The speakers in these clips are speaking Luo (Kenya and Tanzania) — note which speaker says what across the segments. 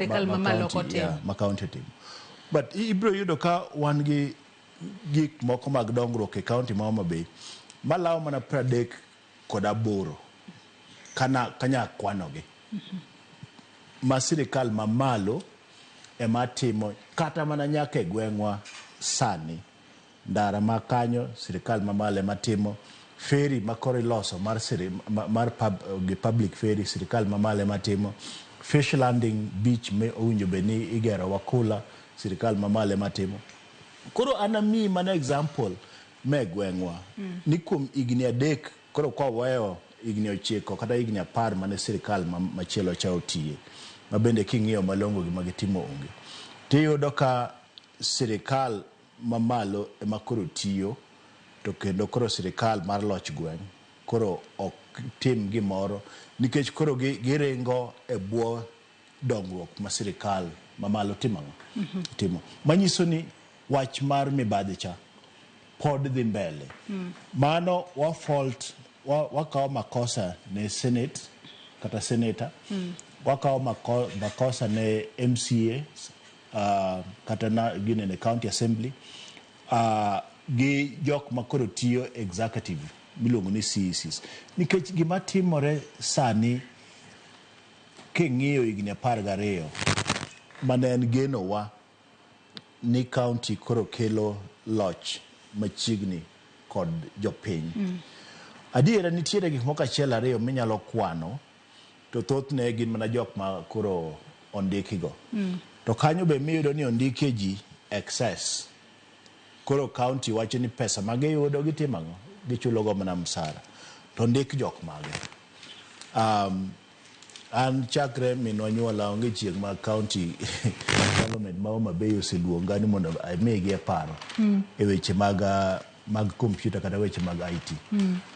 Speaker 1: Sirkal mamalo ok
Speaker 2: county,
Speaker 1: otim.
Speaker 2: Yeah, ma county otimo. But ibiro yudo ka wan gi gik moko mag dongruok e county ma Homa Bay malawo mana 38 kana kanya kwanogi ma sirikal mamalo ema timo, kata mana nyaka e gweng'wa sani ndara ma kanyo sirikal mamalo ema timo, ferry ma koro iloso mar, siri, mar gi public ferry sirikal mamalo ema timo, fish landing beach me owinjo bed ni igero Wakula sirikal mamalo ema timo. Koro an amiyi mana example me gweng'wa ni kuom higni 3 koro kwa weyo higni 9 kata higni 10 mane sirikal machielo cha otiye, ma bende king'iyo malong'o gima gitimo onge, tiyudo ka sirikal mamalo ema koro tiyo, to kendo koro sirikal mar loch gweng' koro ok tim gimoro nikech koro giringo e bwo dongruok ma sirikal mamalo timo ang'o? Timo. Manyiso ni wach mar mibadhi cha pod dhi mbele. Mano wa fault, wakawo makosa ne Senate kata senator, wakawo makosa ne MCA kata na ginene county assembly, gi jok ma koro tiyo executive miluongo ni CECs. Nikech gima timore sani king'iyo higni 12 mane en genowa ni county koro kelo loch machiegni kod jopiny. Adiera nitiere gik moko achiel ariyo minyalo kwano, to thothne gin mana jok ma koro ondikigo. To kanyo be miyudo ni ondikie ji excess. Koro county wacho ni pesa ma giyudo gitimo ang'o? Gichulo go mana msara. To ndik jok mage. An chakre minwa nyuola onge chieng' ma county government ma Homa Bay oseluonga ni mondo amigi e paro e weche mag computer kata weche mag IT.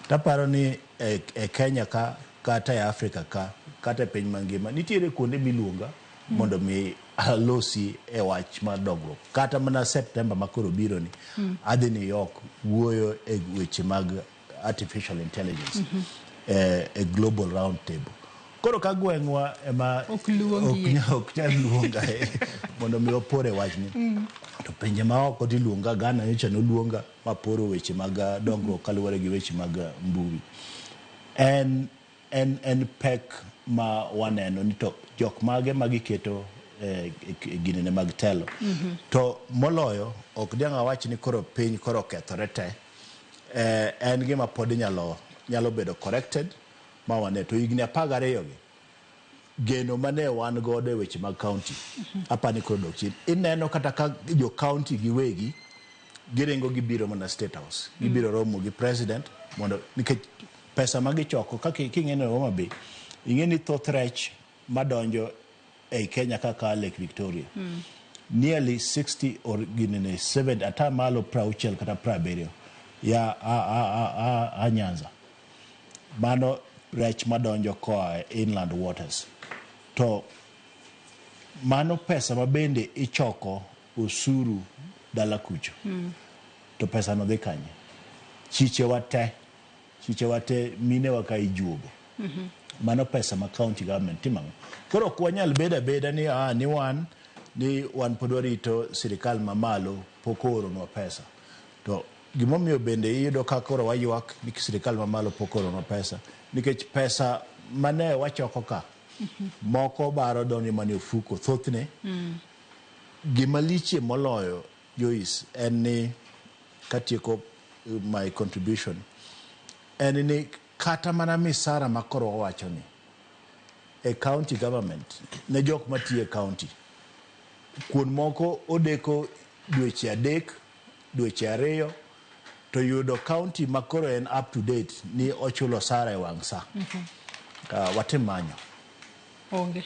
Speaker 2: Taparo ni e Kenya ka kata e Africa ka kata e piny mangima nitiere kuonde miluonga mondo mi alosi e wach mar dongruok. Kata mana September ma koro biro ni adhi New York wuoyo e weche mag artificial intelligence e global round table. Koro ka gweng'wa ema
Speaker 1: Ok luongie.
Speaker 2: Ok nyal luonga mondo mi wapor e wachni. To pinje ma oko tiluonga, Ghana nyocha noluonga maporo weche mag dongruok kaluwore gi weche mag mbui. En pek ma waneno ni to jok mage ma giketo e ginene mag telo. To moloyo ok diang' awach ni koro piny koro okethore te. En gima pod nyalo bedo corrected ma wane. To higni 12 gi geno mane wan godo e weche mag county apani koro dok chien. Ineno kata ka jo county giwegi giringo gibiro mana State House, gibiro romo gi president mondo nikech pesa ma gichoko kaka king'eno Homa Bay, ing'e ni thoth rech madonjo ei Kenya kaka Lake Victoria nearly 60 or ginene 70 ata malo 60 kata 70 ya a Nyanza. Mano rech madonjo koa e inland waters. To mano pesa ma bende ichoko osuru dala kucho. To pesa no dhi kanye? Chiche wa te mine wa ka ijuogo. Mano pesa ma county government timo ang'o? Koro ok wanyal bedo abeda ni ni wan pod warito sirikal mamalo pok ooronwa pesa. To gimomiyo bende iyudo ka koro waywak ni sirikal mamalo pok ooronwa pesa nikech pesa mane wachoko ka moko baro donjo mana e ofuko thothne. Gima lichie moloyo, Joyce, en ni katieko my contribution en ni kata mana misara ma koro wawacho ni e county government ne jok matiyo e county kuond moko odeko dweche 3, dweche 2, to yudo county ma koro en up to date ni ochulo osara e wang' sa. Watim manyo.
Speaker 1: Onge.